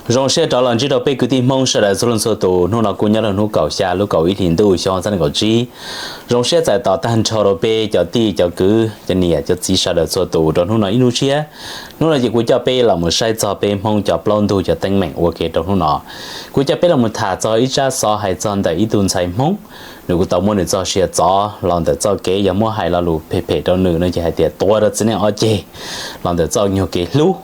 Zoo siab rov los ntsib rau peb kwv tij Hmoob sawv daws txhua leej txhua tus. Hnub no kuj nyob rau hnub kaum xya lub kaum ib hlis ntuj xyoo ob txhiab nees nkaum tsib. Zoo siab txais tos tag nrho rau peb cov tij cov kwv cov niam cov txiv sawv daws txhua tus rau hnub no ib hnub tshiab. Hnub no ces kuv coj peb los mus saib txog peb Hmoob cov plaub ntug cov teeb meem ua ke rau hnub no. Kuv coj peb los mus tham txog ib tsab xov hais txog ntawm ib tug ntxhais Hmoob, nws kuj tau muab nws txoj sia txov los ntawm txoj kev yog muab hais lo lus phem phem rau nws no ces hais tias tuav rau txiv neej ob ceg los ntawm txoj nyuag kev hlub.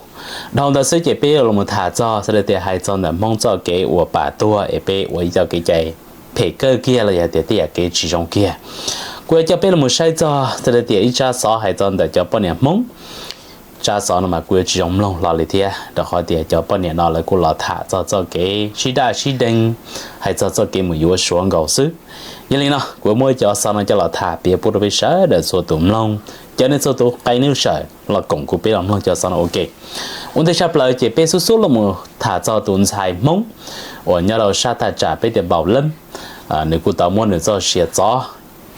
Dhau ntawd xwb ces peb yuav los tham txog xws li tias hais txog ntawm Hmoob txoj kev uas pam tuag es peb ua ib co kev cai phem kawg kiag los yog tias tej yam kev tsis zoo kiag. Kuv yuav coj peb los saib txog xws li tias ib tsab xov hais txog ntawm cov poj niam Hmoob. Tsab xov no mas kuj yuav tsis zoo mloog hlo li thiab rau qhov tias cov poj niam no lawv kuj los tham txog txoj kev sib daj sib deev, hais txog txoj kev mus yuav Suav nkaus xwb. Yog li no kuv yuav muab cov xov no coj los tham piav pub rau peb sawv daws txhua tus mloog. Cov nej txhua tus qee nej lub sawm los koom kuv peb los mloog cov xov no ua ke. Ua ntej tshaj plaws ces peb xub xub los mus tham txog tus ntxhais Hmoob uas nyob rau sab thaj tsam peb tias Npaum Leeb, nws kuj tau muab nws txoj sia txov,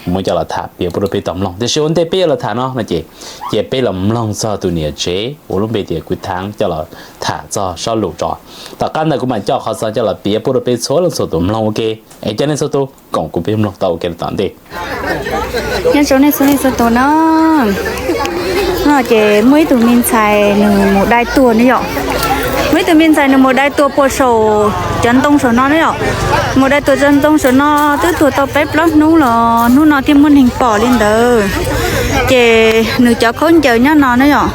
muab coj los tham piav pub rau peb tau mloog. Tiam sis ua ntej peb yuav los tham no no ces, ces peb los mloog txog tus niam tsev uas lub npe tias Kwv Thaav coj los tham txog zaj lus tso. Tom qab ntawd kuv mam coj qhov xov coj los piav pub rau peb txhua leej txhua tus mloog ua ke. Es cov nej txhua tus koom kuv peb mloog tau ua ke rau tom ntej. Nyob zoo nej txhua leej txhua tus no, no ces muaj ib tug me ntxhais nws mus dai tuag ne yom. Muaj ib tug me ntxhais nws mus dai tuag puag saum cov ntoo saum no ne yom. Mus dai tuag cov ntoo saum no twb tuag tau peb plaub hnub los hnub no thiaj muaj neeg pom li ntawd. Ces nws cov khaub ncaws nyob no ne yom.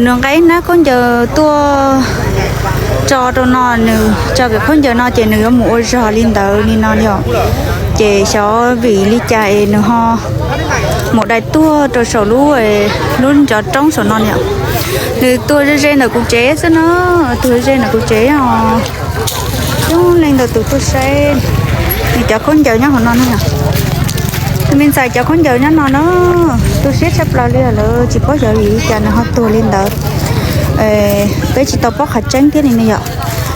Nws nqa ib hnab khaub ncaws tuaj tso rau no, nws tso kiag khaub ncaws no ces nws yuav mus ua zog li ntawd li no yom. Ces xyov vim li cas es nws ho mus dai tuag rau saum lub, lub ncov roob saum no yom. Nws tuag ze ze ntawm kuv tsev xwb no, tuag ze ntawm kuv tsev os. Coob leej ntau tus tuaj saib nws cov khaub ncaws nyob hauv no ne yom. Tus me ntxhais cov khaub ncaws nyob no na, tu siab tshaj plaws li lawm, tsis paub xyov vim li cas nws ho tuag li ntawd. Peb tsis tau paub qhov tseeb thiab li ne yom.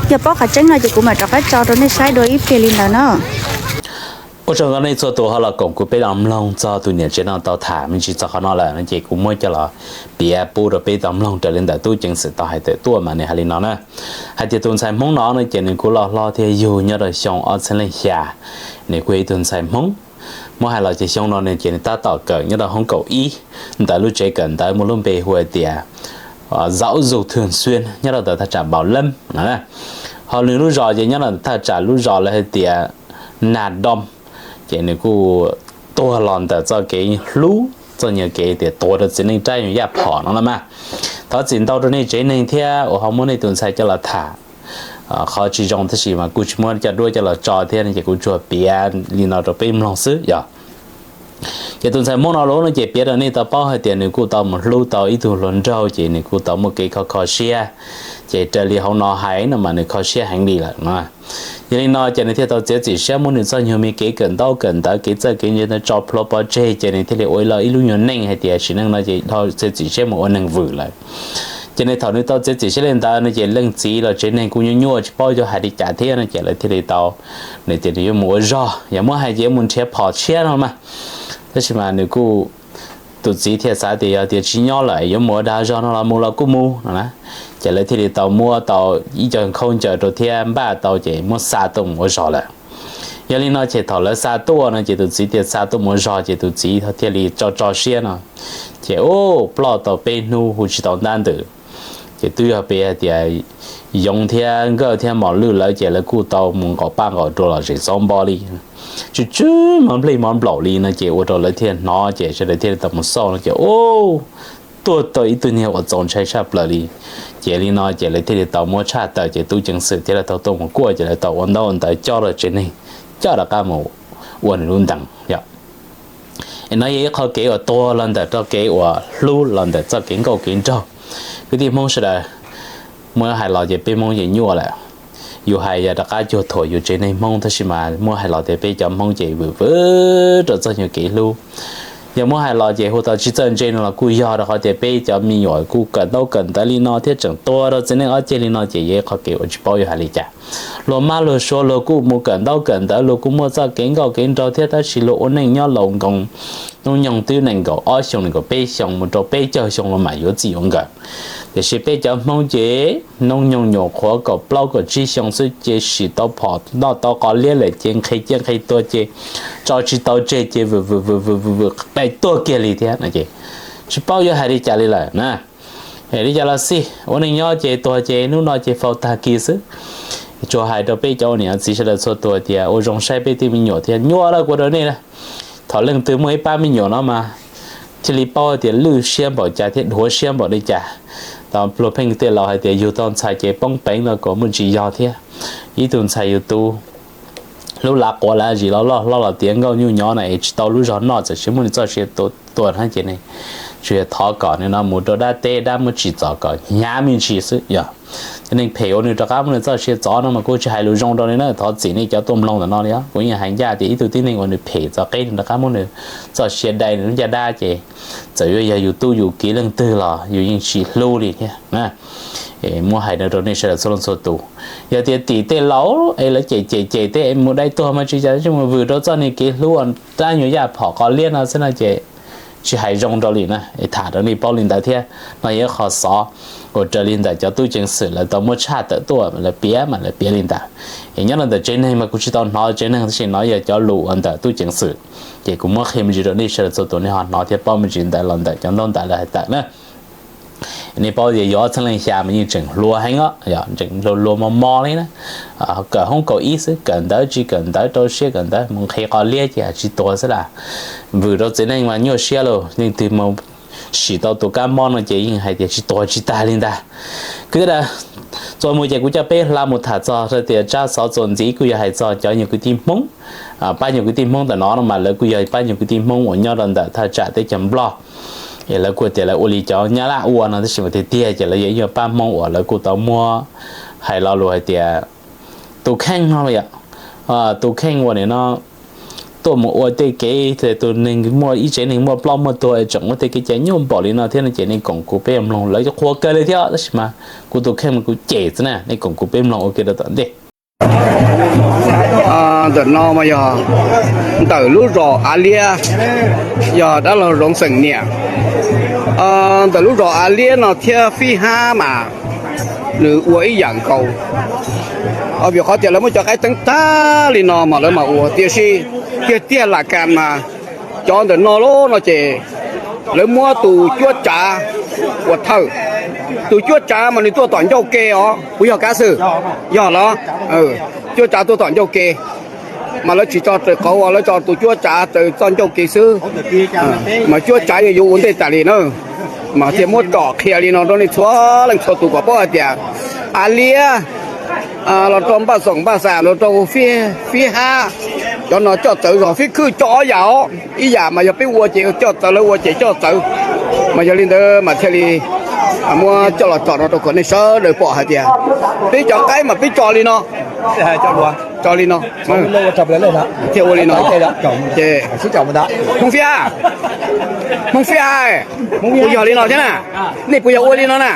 Yog paub qhov tseeb no ces kuv mam rov qab tso rau nej saib dua ib pliag li ntawd na. Ua tsaug ntau nej txhua tus ho los koom kuv peb los mloog txog tus niam tsev no tau tham me ntsis txog qhov no lawm no ces kuv muab coj los piav pub rau peb tau mloog raws li ntawm tub ceev xwm tau hais tawm tuaj mas nws hais li no na. Hais tias tus ntxhais Hmoob no no ces nws kuj loj hlob thiab yug nyob rau xyoo ob txhiab leej xya. Nws kuj yog ib tug ntxhais Hmoob. Muab hais los ces xyoo no ne ces nws tab tom kawm nyob rau hoob kaum ib ntawm lub tsev kawm ntawv muaj lub npe hu hais tias Giáo dục thường xuyên nyob rau ntawm thaj tsam Npaum Leeb. Ho nws lub zos ces nyob rau thaj tsam lub zos lawv hais tias Nas Doo. Ces nws kuj tuag los ntawm txoj kev hlub, txoj nyuag kev tias tuav rau txiv neej rab nyuag yaj phom no los mas. Thov txim ntau rau nej tsev neeg thiab uas ho muab nej tus ntxhais coj los tham qhov tsis zoo tab sis mas kuj tsis muab coj duab coj los tso thiab no ces kuv tsuas piav li no rau peb mloog xwb yom. Ces tus ntxhais Hmoob no lub no ces piav rau nej tau paub hais tias nws kuj tau mus hlub tau ib tug hluas nraug ces nws kuj tau muaj kev kho kho siab. Ces raws li hauv no hais no mas nws kho siab heev li lawm no. Yog li no ces nws thiaj tau txiav txim siab muab nws txoj nyuag me kev kawm ntaub kawm ntawv kev txawj kev ntse ntawd tso plhuav pov tseg ces nws thiaj li ua ib lo ib lub nyuag neej hais tias sim neej no ces dhau txiav txim siab mus ua neeg vwm lawm. Ces nws thaum nws tau txiav txim siab li ntawd no ces leej txiv los tsev neeg kuj nyuaj nyuaj tsis paub yuav hais li cas thiab no ces lawv thiaj li tau, nws tias nws yuav mus ua zog, yog muab hais ces yuav mus nrhiav phom tshiab no mas. Tab sis mas nws kuj, tus txiv thiaj xav tias yog tias tsis nyob lawm yuav mus ua dag zog no los mus los kuj mus no na. Ces lawv thiaj li tau muab tau ib co khaub ncaws rau thiab npaj tau ces muab xa tuaj mus ua zog lawm. Yog li no ces thaum lawv xa tuaj no ces tus txiv thiaj xa tuaj mus ua zog ces tus txiv thiaj li tso tso siab no. Ces ub ploj tau peb hnub hu tsis tau ntab ntws. Ces twb yog peb hais tias Yoov thiab Nkawj thiab Mos Lwj lawv ces lawv kuj tau mus nqaum paj nqaum rua los zem xob npo li, tsw tsw mov nplej mov nplaum li no ces ua rau lawv thiaj hnov ces sawv daws thiaj li tau mus xauj no ces ub, tuaj tau ib tug niag uas txaus ntshai tshaj plaws li. Ces li no ces lawv thiaj li tau muab tshaj tawm ces tub ceev xwm thiaj li tau tuaj mus kuaj ces lawv tau ua ntaub ntawv cob rau tsev neeg coj rov qab mus ua nws lub ntees yom. Es no yog ib qho kev uas tuag los ntawm txoj kev uas hlub los ntawm txoj kev nkauj kev nraug. Kwv tij Hmoob sawv daws, muab hais los ces peb Hmoob ces nyuaj lawm. Yus hais yog rov qab cuag thuam yus tsev neeg Hmoob tab sis mas muab hais los tias peb cov Hmoob ces vwm vwm rau txoj nyuag kev hlub. Yog muab hais los ces hu tau tsis txawj ntse no los kuj yog rau qhov tias peb cov me nyuam kuj kawm ntaub kawm ntawv li no thiab tseem tuag rau txiv neej ob ceg li no ces yog ib qho kev uas tsis paub yuav hais li cas. Luag mab luag suav luag kuj mus kawm ntaub kawm ntawv luag kuj muaj txoj kev nkauj kev nraug thiab tab sis luag ua neej nyob laus nkoos hnub nyoog twb nees nkaum ob xyoo, nees nkaum peb xyoo mus rau peb caug xyoo los mam yuav txij yuav nkawm. Tiam sis peb cov Hmoob ces hnub nyoog nyuam qhuav kaum plaub kaum tsib xyoo xwb ces sim tau phom noj tau qos liab lawm ces nqhis ciaj nqhis tuag ces tso tsis tau tseg ces vwm vwm vwm vwm vwm vwm daim tuag kiag li thiab no ces tsis paub yuav hais li cas li lawm na. Li cas los xij, ua neej nyob ces tuag ces hnub no ces faus tag kis xwb. Tsuas hais rau peb cov ua niam txiv sawv daws txhua tus tias ua zoo saib peb tej me nyuam thiab nyuaj lawm kuv rau nej na. Thaum leej twg muaj ib pab me nyuam no mas thiaj li paub tias lwj siab npaum cas thiab dhuav siab npaum li cas. Tau pluag pheej tej laus hais tias yug tau ntxhais ces poob peev no kom muaj tsis yog thiab. Ib tug ntxhais yug tu hlub lav quav lav zis los loj hlob los tiav nkauj nyuj nyob na es tsis tau lub zog noj txawm siv muaj nws txoj sia tua na ces nws tsuas yog thov kom nws no mus rau dab teb dab muab tsim txom kom hnyav me ntsis xwb yog. Cov neeg phem ua nws rov qab muab nws txoj sia txov no mas kuv tsis hais lus zoo rau nws na, thov txim nej cov tuaj mloog ntawm no li os. Kuv yeej hais ncaj tias ib tug tib neeg uas nws phem txog qeb nws rov qab muab nws txoj sia dai nws lub caj dab ces txawm yuav yog yus tub yus kiv leej twg los yus yeej tsis hlub li thiab. Muab hais no rau nej sawv daws txhua leej txhua tus. Yog tias tim tej laus es lawv cem cem cem tej mus dai tuag mas tsis cas, mus vwm rau txoj niag kev hlub rab nyuag yaj phom qos liab no xwb no ces tsis hais zoo rau li na. Es tham rau nej paub li ntawd thiab no yog ib qho xov uas raws li ntawm cov tub ceev xwm lawv tau muab tshaj tawm tuaj lawv piav mas lawv piav li ntawd. Es nyob rau ntawm tsev neeg mas kuv tsis tau hnov tsev neeg tab sis no yog cov lus uas ntawm tub ceev xwm. Ces kuv muab qhia me ntsis rau nej sawv daws txhua tus nej ho hnov thiab paub me ntsis ntawd los ntawm cov ntaub ntawv lawv hais tawm na. Nej paub tias yog ob txhiab leej xya mas yeej tseem hluas heev os, tseem hluas hluas mos mos li na. Kawm hoob kaum ib xwb, kawm ntawv tsis kawm ntawv rau siab kawm ntawv mus nqhis qos liab ces tsis tuag xwb las. Vwm rau txiv neej mas nyuaj siab lauj, leej twg mus sim tau tus kab mob no ces yeej hais tias tsis tuag tsis tag li ntag. Kwv tij, txuas mus ces kuv coj peb hla mus tham txog tias tsab xov txuas ntxiv kuj yog hais txog cov nyuag kwv tij Hmoob. Pab nyuag kwv tij Hmoob ntawm no no mas lawv kuj yog pab nyuag kwv tij Hmoob uas nyob rau ntawm thaj tsam teb chaws Nplog. Es lawv kuj tias lawv ua li cov Nyab Laj ua no tab sis mas tiag tiag ces lawv yog ib nyuag pab Hmoob uas lawv kuj tau muab hais lo lus hais tias tus kheej no yom, tus kheej uas nim no tuaj mus ua tej kev, tus neeg muaj ib tsev neeg muaj ploj muaj tuag es tseem ua tej kev cai nyuaj npaum li no thiab no ces nej koom kuv peb mloog lawv qhuas kawg li thiab tab sis mas kuv tus kheej mas kuv cem xwb na, nej koom kuv peb mloog ua ke rau tom ntej. Ntawm no mas yog ntawm lub zos Av Liab, yog dab laug Zoov xeem niam. Ntawm lub zos Av Liab no thiab Fib Hab mas nws ua ib yam nkaus. Vim qhov tias lawv muab cov qaib teeb tag li no mas lawv mam ua, tiam sis tiag tiag lam kas mas cov ntawm no lub no ces lawv muab tus cuab tsav ua thawj. Tus cuab tsav mas nws tuaj tom ncauj ke os, puas yog Kav Xwm? Yog los? Cuab tsav tuaj tom ncauj ke, mas lawv tsis tso raws qauv, lawv tso tus cuab tsav raws txoj ncauj ke xwb. Mas cuab tsav yeej yuav ua ntej tas li na. Mas thiaj muab tsom qhia li no rau nej txhua leej txhua tus kom paub hais tias Av Liab los rau Npaj Xoom Npaj Xam los rau Fib Hab, cov no coj txawv zog Fib Khwj coj ob yam os. Ib yam mas yog peb ua ces coj txawv, lawv ua ces coj txawv. Mas yog li ntawd mas thiaj li muab coj los tsom no rau kom nej sawv daws pom hais tias peb cov qaib mas peb tso li no, tso li no, thiaj ua li no. Ces Hmoob Fib Hab, Hmoob Fib Hab, puas yog li no thiab na? Nej puas yog ua li no na?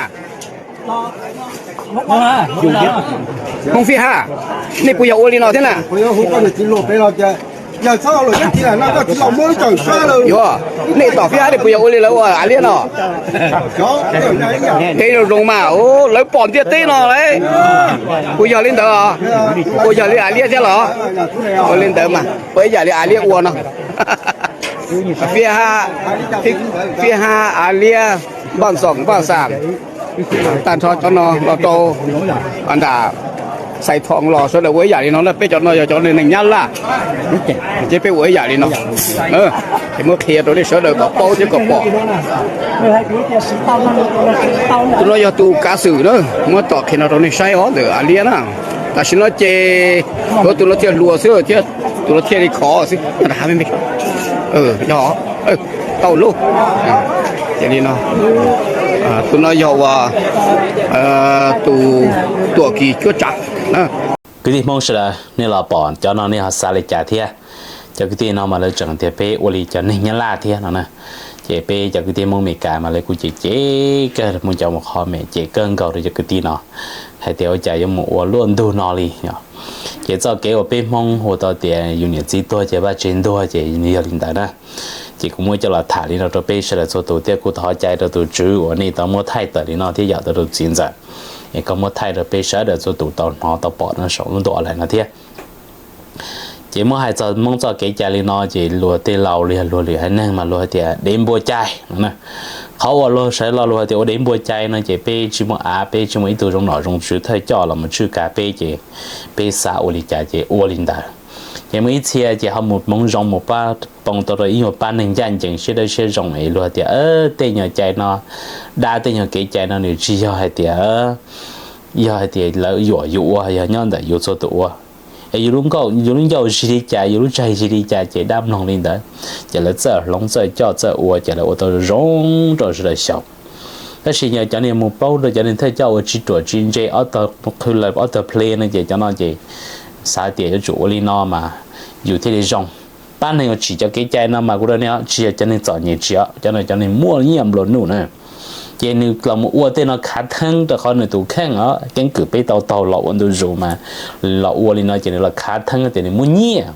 Hmoob Fib Hab, nej puas yog ua li no thiab na? Yuav, nej tom Fib Hab nej puas yog ua li lawv ua Av Liab no? Teb zoo zoo mas, lawv pom ntiaj teb no lauj. Puas yog li ntawd? Puas yog li Av Liab thiab los? Ua li ntawd mas puas ib yam li Av Liab ua no? Fib Hab, Fib Hab, Av Liab, Npaj Xoom, Npaj Xam, tag nrho cov no los rau nram Xais Thoo los sawv daws ua ib yam li no na, peb cov no yog cov neeg Nyab Laj, ces peb ua ib yam li no. Ces muab qhia rau nej sawv daws kom paub thiab kom pom. Tus no yog tus Kav Xwm na, muab tsom qhia no rau nej saib os ntawm Av Liab na. Tam sim no ces yuav tus no thiaj hluas xwb thiab, tus no thiaj li khov xwb. Yog, tau lub, tus no yog uas tus tuam kis cuab tsav. Kwv tij Hmoob sawv daws, nej los pom cov no nej ho xav li cas thiab? Cov kwv tij no mas lawv tseem tias peb ua li cov neeg Nyab Laj thiab no na. Ces peb cov kwv tij Hmoob Meskas mas lawv kuj cem cem kawg, muaj cov mus qhov me cem kawg nkaus rau cov kwv tij no hais tias ua cas yuav mus ua luaj ntug no li. Ces txoj kev uas peb Hmoob hu tau tias yus niam txiv tuag ces vaj tsev ntuag ces nws yog li ntawd na. Ces kuv muab coj los tham li no rau peb sawv daws txhua tus thiab kuv thov cai rau tus tswv uas nej tau muab thaij tawm li no thiab yam tau rau txiv ntxawm, es koj muab thaij rau peb sawv daws txhua tus tau hnov tau pom no saum lub ntuj online no thiab. Ces muab hais txog Hmoob txoj kev cai li no ces luag tej laus los yog luag lwm haiv neeg mas luag hais tias dev npua cai no. Qhov uas luag sawv los luag hais tias ua dev npua cai no ces peb tsis muaj av, peb tsis muaj ib tug zoo nom zoo tswv thawj coj los mus tswj kav peb ces peb xav ua li cas ces ua li ntawd. Ces muaj ib txhia ces ho mus hmoov zoo mus pab poob tau rau ib nyuag pab neeg ncaj ncees siab dawb siab zoo es luag tias tej nyuag cai no, dab tej nyuag kev cai no nws tsis yog hais tias yog hais tias lawv yuam yus ua, yog nyob ntawm yus txhua tus ua. Es yus lub ncauj zig li cas, yus lub tsaig zig li cas ces dab mloog li ntawd. Ces lawv txawj hloov txawj coj txawj ua ces lawv ua tau zoo rau sawv daws xyaum. Tab sis yog cov niag mus paub rau cov niag thawj coj uas tsis ruam tsis ntse, ob tog qhwv lawm ob tog ple no ces cov no ces xav tias yuav tsum ua li no mas yus thiaj li zoo. Pab neeg uas tsim cov kev cai no mas kuv rau nej tsis yog cov neeg txom nyem tsis os, cov no cov neeg muaj nyiaj nplua nuj na. Ces nws los mus ua tej no khav theeb rau qhov nws tus kheej os, keeb kwm peb tau taug los ua ntu zus mas los ua li no ces nws los khav theeb tias nws muaj nyiaj.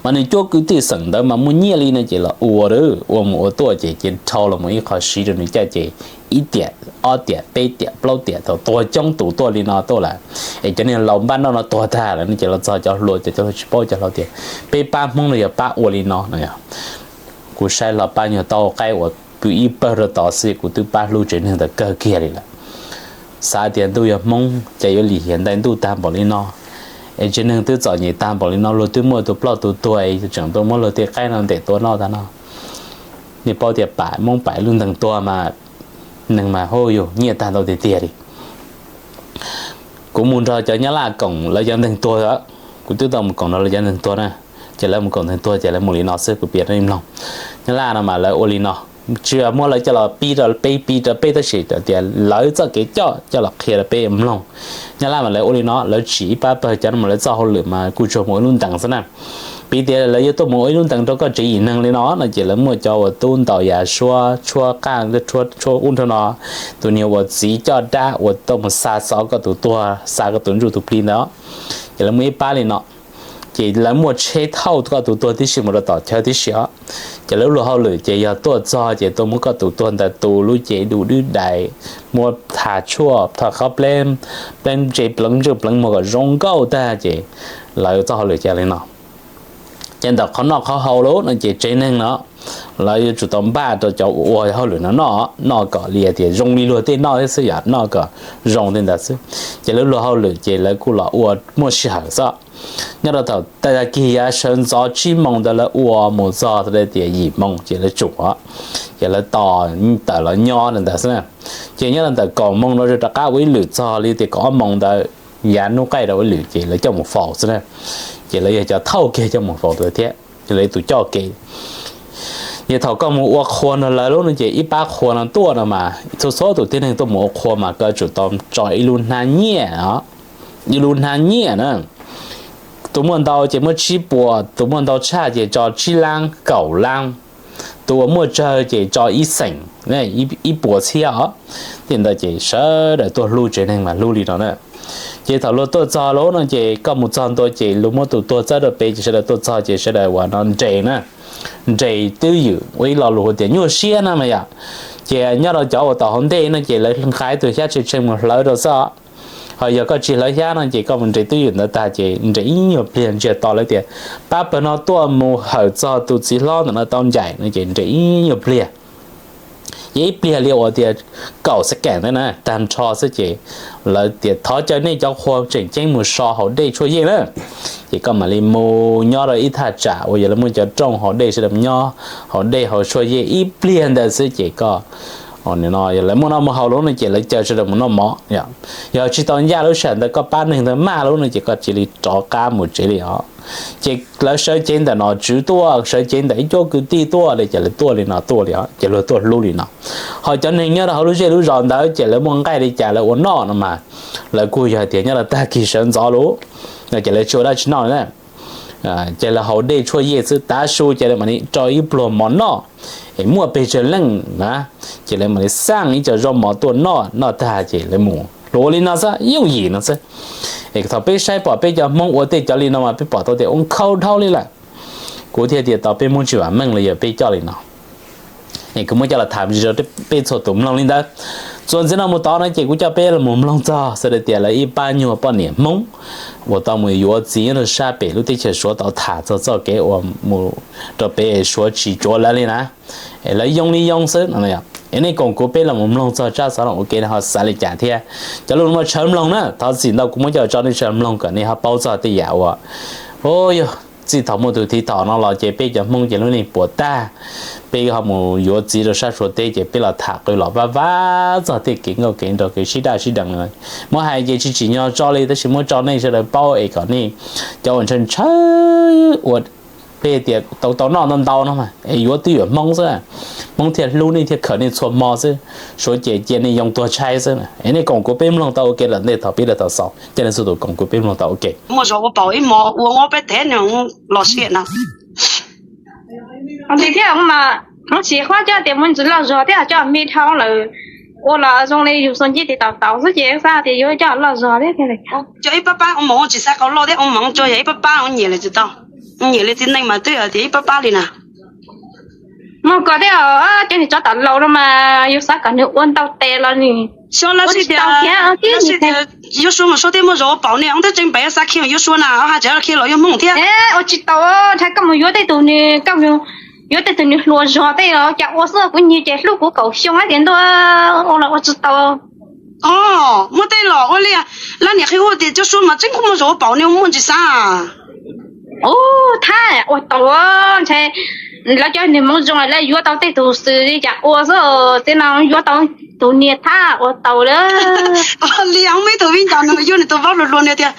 Mas nws cuab kwv tij xeem ntawd mas muaj nyiaj li no ces los ua, ua mus ua tuaj ces ces dhau los mus ib qho siv rau nws caj ces ib tiam ob tiam peb tiam plaub tiam tau tuag coob tus tuaj li no tuaj lawm. Es cov niag laus npaj noj no tuag tag lawm no ces los txog cov hluas, cov hluas tsis paub, cov hluas tias peb pab Hmoob no yog pab ua li no no. Kuv saib hlo pab nyuag taub hau qaib uas pw ib pawg rau tod xwb kuv twb pab hlub tsev neeg ntawd kawg kiag li lawm. Xav tias ntuj yog Hmoob ces yuav lim hiam ntais ntuj tag npaum li no. Es tsev neeg twb txom nyem tag npaum li no, luag twb muaj tus ploj tus tuag es tseem tuaj muab luag tej qaib no ntes tua noj tag no. Nej paub tias pam Hmoob pam ib lub ntees tuag mas neeg mas hu yus nyiaj tag ntau tiag tiag li. Kuv mus nrog cov Nyab Laj koom lawv cov ntees tuag, kuv twb tau mus koom nrog lawv cov ntees tuag na. Ces lawv mus koom ntees tuag ces lawv mus li no xwb, kuv piav rau nej mloog. Nyab Laj no mas lawv ua li no, tsis yog muab lawv coj los pib rau peb, pib rau peb tab sis tias lawv txoj kev coj coj los qhia rau peb mloog. Nyab Laj mas lawv ua li no, lawv tsim ib pab pawg cov no mas lawv txoj hauj lwm mas kuj tsuas mus ua ib lub ntees xwb na. Piv tias lawv yuav tuaj mus ua ib lub ntees rau koj tsev yim neeg li no no ces lawv muaj cov uas tub ntaus yav suab tshuab qaj, tshuab ub nrho no, tus niag uas txiv coj dab uas tuaj mus xa xov koj tus tuag, xa koj tus ntsuj tus plig ntawd. Ces lawv muaj ib pab li no, ces lawv muaj tsheb thauj koj tus tuag tib si mus rau tom chaw tib si os. Ces lawv luag hauj lwm ces yog tuaj txog ces tuaj muab koj tus tuag ntawd tu lub cev du dwb dais, muab tha tshuaj, tha qhob pleb, pleev ntse pleev ntswj pleev muag kom zoo nkauj tag ces lawv txoj hauj lwm ces li no. Ces ntawm qhov noj qhov haus lawm no ces tsev neeg no lawv yuav tsum tau npaj rau cov uas ua hauj lwm no noj, noj kom li tias zoo li luag tej noj thiab xwb, yam noj kom zoo tej ntawd xwb. Ces lawv luag hauj lwm ces lawv kuj los ua muaj sij hawm xwb. Nyob rau thaum tag kis yav sawv ntxov tsib moos ntawd lawv ua mus txog thaum tias yim moos ces lawv tsum os, ces lawv tos tawm los nyob ntawd xwb na. Ces nyob rau ntawm kaum moos no rov qab ua ib lwm txog li tias kaum ob moos ntawd, yav hnub qaij rau ua ib lwm ces lawv coj mus faus xwb na. Ces lawv yog cov thauj kiag coj mus faus ntawd thiab, ces lawv tus coj kev. Ces thaum koj mus ua qhua nrog lawv lub no ces ib pab qhua no tuaj no mas txhua txhua tus tib neeg tuaj mus ua qhua mas koj tsum tau tso ib lub hnab nyiaj, ib lub hnab nyiaj na. Tus muaj ntau ces muab tsib puas, tus muaj ntau tshaj ces tso tsib lab kaum lab, tus uas muaj tsawg ces tso ib xeem, ib puas txhiab os. Tej ntawd ces sawv daws tuaj hlub tsev neeg mas hlub li no na. Ces thaum luag tuaj txog lawm no ces koj mus txog ntua ces luag muab tus tuag txawb rau pem ces sawv daws tuaj txog ces sawv daws ua no nres na, nres twb ywm, ua ib lo lus hu tias nyuaj siab na mas yom. Ces nyob rau cov uas tom hauv ntej no ces lawv nqa ib tug xyab tshee tshee mus hlawv rau xwb. Ho yog koj tsis hlawv xyab no ces koj mus nres twb ywm ntawd tag ces nres ib nyuag pliag ntsiag to lawv tias pab pawg no tuaj mus hawm txog tus txiv hlob ntawm no tau ncaim no ces nres ib nyuag pliag. Ces ib pliag li uas tias kaum xab keem ntawd na tag nrho xwb ces lawv tias thov caw nej cov qhua tseem ceeb mus so haus dej tshuaj yej na. Ces koj mam li mus nyob rau ib thaj tsam uas yog lawv muaj cov rooj haus dej sawv daws nyob haus dej haus tshuaj yej ib pliag ntawd xwb ces koj, no yog lawv muaj noj muaj haus lawm no ces lawv caw sawv daws mus noj mov. Yog tsis tau ncaj lub sij hawm ntawd koj pab neeg ntawd maj lawm no ces koj cia li rov qab mus tsev li os. Ces lawv sawv cev ntawm nom tswv tuaj, sawv cev ntawm ib cuab kwv tij tuaj li ces lawv tuaj li no tuaj li os, ces luag tuaj hlub li no. Ho cov neeg nyob rau hauv lub zej lub zos ntawd ces lawv muaj nqaij li cas lawv ua noj no mas lawv kuj yog hais tias nyob rau tag kis sawv ntxov lawm no ces lawv tsis ua dab tsi noj li na. Ces lawv haus dej tshuaj yej xwb tav su ces lawv mam li rau ib pluag mov noj, es muaj pes tsawg leej na, ces lawv mam li xaj ib co zaub mov tuaj noj, noj tag ces lawv mus. Luag ua li no xwb, yooj yim no xwb. Es thaum peb saib pom peb cov Hmoob ua tej cov li no mas peb pom tau tias ua nkhaus dhau li lawm. Kuv thiaj tias tau peb Hmoob tsis vam meej los yog peb coj li no. Es kuv muab coj los tham rau peb txhua tus mloog li ntawd. Txuas ntxiv no mus tod no ces kuv coj peb los mus mloog txog sawv daws tias lawv ib pab nyuag poj niam Hmoob uas tau mus yuav txiv nyob rau sab pem lub teb chaws Suav tau tham txog txoj kev uas mus rau pem Suav tsis tsuav lawv li na. Es lawv yoo li yoo xwb no. Es nej koom kuv peb los mus mloog txog tsab xov no ua ke nej ho xav li cas thiab. Cov lus no mas tshawv mloog na, thov txim ntau kuv muab coj tso nej tshawv mloog kom nej ho paub txog tej yam uas, o, yog txij thaum muaj tus thiv thaum no los ces peb cov Hmoob ces lub neej puas tag. Peb ho mus yuav txiv rau sab Suav teb ces peb los tham qw los vaj vaj txog tej kev nkauj kev nraug kev sib daj sib deev. Muab hais ces tsis tsim nyog tso li tab sis muab tso nej sawv daws paub es kom nej cov uas ntshaw ntshaw ua, peb tias tau tau noj ntau ntau no mas es yuav twj ywm Hmoob xwb, Hmoob thiaj hlub nej thiaj khawm nej txhua hmo xwb. Suav ces cia nej yoo tuag tshaib xwb. Es nej koom kuv peb mloog tau ua ke lawm ntej thaum pib rau thaum xaus, cia nej txhua tus koom kuv peb mloog tau ua ke. Muaj zog ua paus ib hmo ua ob peb tev no los siab na. Thiab mas Hmoob tsis qhuab coj tias muaj ntsis loj zog thiab coj me dhau lawm, ua los zoo li yus xo ncej tis taus taus xwb ces xav tias yuav coj loj zog thiab. Cov ib pab pab ua mas tsis xav qau loj thiab ua mas tsuas yog ib pab pab ua nyiam li tsis tau, nyiam li txiv neej mas twb tias ib pab pab li na. Muaj ko thiab, cov niag tsov tom laus no mas yus xav kom nws ua ntau tes los nws xyov lawv ua tsis tau thiab. Yuav Suav mas Suav thiab muaj zog ua paus ne, ob teb tseeb pem xav khi yuav Suav na, ob hais tsev khi los yuav Hmoob thiab. Ua tsis tau, ntshai koj mus yuav tej tus nws, koj yuav tej tus nws hluas zog tej los cas ua xwb, kuv nyiam ces hlub kuv kaum xyoo tias ntuj, ua los ua tsis tau. O, muaj tej los ua li lab niam qhia ua tias cov Suav mas tseeb kuj muaj zog ua paus ne, muaj ntsis xav. Ub, thab ua tau, ntshai lawv cov niag Hmoob zoo lawv yuav tau tej tus xwm li cas ua xwb, tej no yuav tau tus niag thab ua tau lawm. Li hoob ib tug viv ncaus nws yuav nws tus vauv hluas hluas nws tias,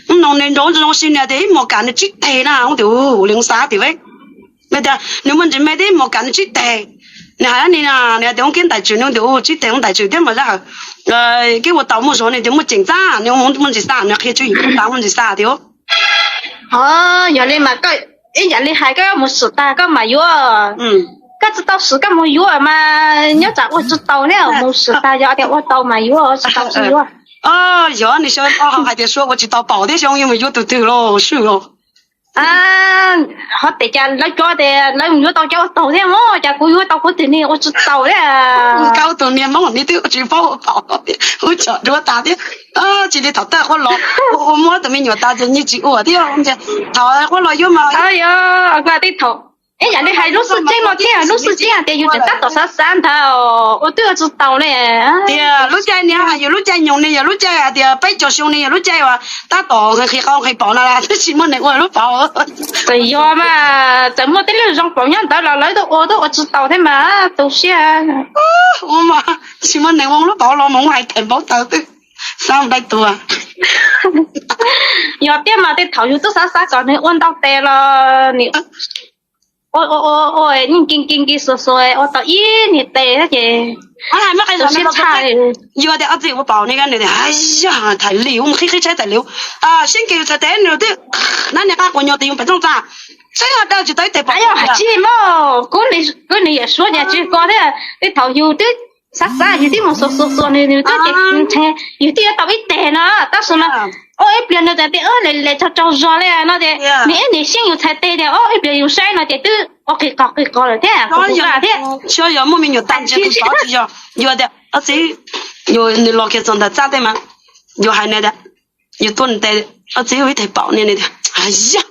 nws nrog zoo si nws tias ib mos kam nws tsib teg na, hoob tias li xav tias nws tias nws muaj ntsis me thiab ib mos kam nws tsib teg. Nws hais ni, nws tias hoob kiab ntais tswm, nws tias tsib teg hoob ntais tswm thiab mas zaj hawm. Kiab ua tau muaj zog nws tias muaj ceem txaj, nws muaj ntsis xav, nws qhia tswv yim tas muaj ntsis xav tias. Yog li mas koj ib yam li hais koj mus swm tag koj mam yuav. Koj tsis tau swm koj mus yuav mas nyob tsam ua tsis tau ne, mus swm tag yog tias ua tau mas yuav, tsis tau tsis yuav. Yog nws xyov hais tias Suav ua tsis tau paus thiab xyov yuav mus yuav tus twg los swm los. Ho tias cas lawv cov tias lawv yuav tau cov ua tau thiab, cas kuv yuav tau kuv tus niag ua tsis tau thiab. Koj tus niag Hmoob ni twb tsis paub ua paus, ub tsom duav tas thiab. Tsis li thaum taj Huab Los ua muab tus me nyuam tas ces nyias tsis ua thiab. Thaum Huab Los yuav mas tej thaum ib yam li hais lub xwm txheej no thiab, lub xwm txheej tias yus tseem tab tom xav xav ntawd, ua twb ua tsis tau li. Tias lub caij ni yog lub caij nyoog ni yog lub caij hais tias peb caug xyoo ni yog lub caij uas tab tom nqhis qau nqhis paus no las twb tsis muaj neeg ua lub paus. Txawm yog mas txawm muaj tej lub zoo paus nyob ntawd los lawv tuaj ua tuaj ua tsis tau thiab mas tu siab. Ua mas tsis muaj neeg ua lub paus los mus hais theem npaub taws twb xav dai tuag. Yog tiag mas tej thaum yus twb xav xav kom nws ua ntau tes los nws ua ua ua ua nkees nkees nkees xuas xuas ua tau ib niag tes ces tsis tshaj. Yog tias ob txiv ua paus ne, yog thais li ua qhib qhib tshaib thais li, siab nkees yus txhais tes nws twb nab niag qab quas nyuag tis yus pem txooj txaj, tseeb ho daw tsis tau ib teg pom. Tsis muaj, kuv nws yam Suav cas tsis ko thiab, tej thaum yus twb xav xav yus twb mus xuas xuas xuas nws nws twb ces yus twb yuav tau ib teg no tab sis mas ua ib pliag nws tias le le tsaug tsaug zog li no ces nws ib niam xyeej yus txhais tes tias ib pliag yus saib no ces twb ua qis qos qis qos lawm thiab. Xyov yog muaj me nyuam tas ntsia qis qos tsis yog, yog tias ob txiv, nws los kiag txog ntawm txaj tej mas yus hais nws tias, yus tuaj ntes ob txiv ua ib teg paum ni nws tias, yog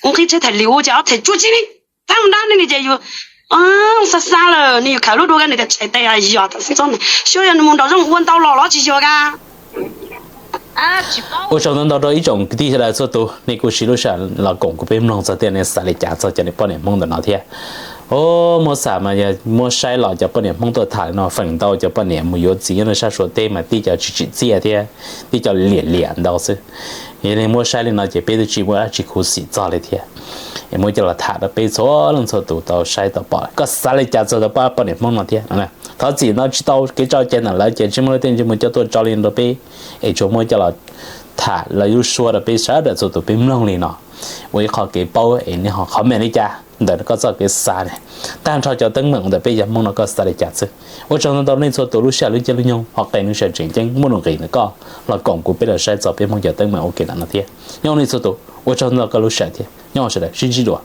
ua qhib tshaib thais li ua cas ob teg tsuag tsis li, tab mus dab li ces yus xav xav lawm nws yus khawm lub dua nws tias txhais tes yog tam xov xwb, xyov yog nws mus nraum zoov ua ntau los los tsis yog a. Ua tsaug ntau ntau rau ib tsoom kwv tij sawv daws txhua tus, nej kuj siv lub sij hawm los koom kuv peb mloog txog tias nej xav li cas txog cov niag poj niam Hmoob ntawm no thiab. Os, muab xav mas yog muab saib los cov poj niam Hmoob tuaj tham no feem ntau cov poj niam mus yuav txiv nyob rau sab Suav teb mas tib co tsis tsim txiaj thiab tib co liam liam ntau xwb. Yog li muab saib li no ces peb twb tsis muaj dab tsi khuv xim txog li thiab. Es muab coj los tham rau peb txhua leej txhua tus tau saib tau pom, koj xav li cas txog tau pab poj niam Hmoob no thiab. Thov txim ntau tsis tau kev tso cai ntawm lawv ces tsis muaj lub tej ntsej muag coj tuaj tso li rau peb, es tsuas muab coj los tham lawv lub suab rau peb sawv daws txhua tus peb mloog li no, ua ib qho kev paub es nej ho qhov meej li cas ntawm koj txoj kev xav ne. Tag nrho cov teeb meem ntawm peb cov Hmoob no koj xav li cas xwb. Ua tsaug ntau ntau nej txhua tus lub sij hawm lub caij lub nyoog ho qee lub sij hawm tseem ceeb muaj nuj nqis ntawm koj los koom kuv peb los saib txog peb Hmoob cov teeb meem ua ke ntawm no thiab. Nyob nej txhua tus ua tsaug ntau koj lub sij hawm thiab nyob sawv daws sib ntsib dua.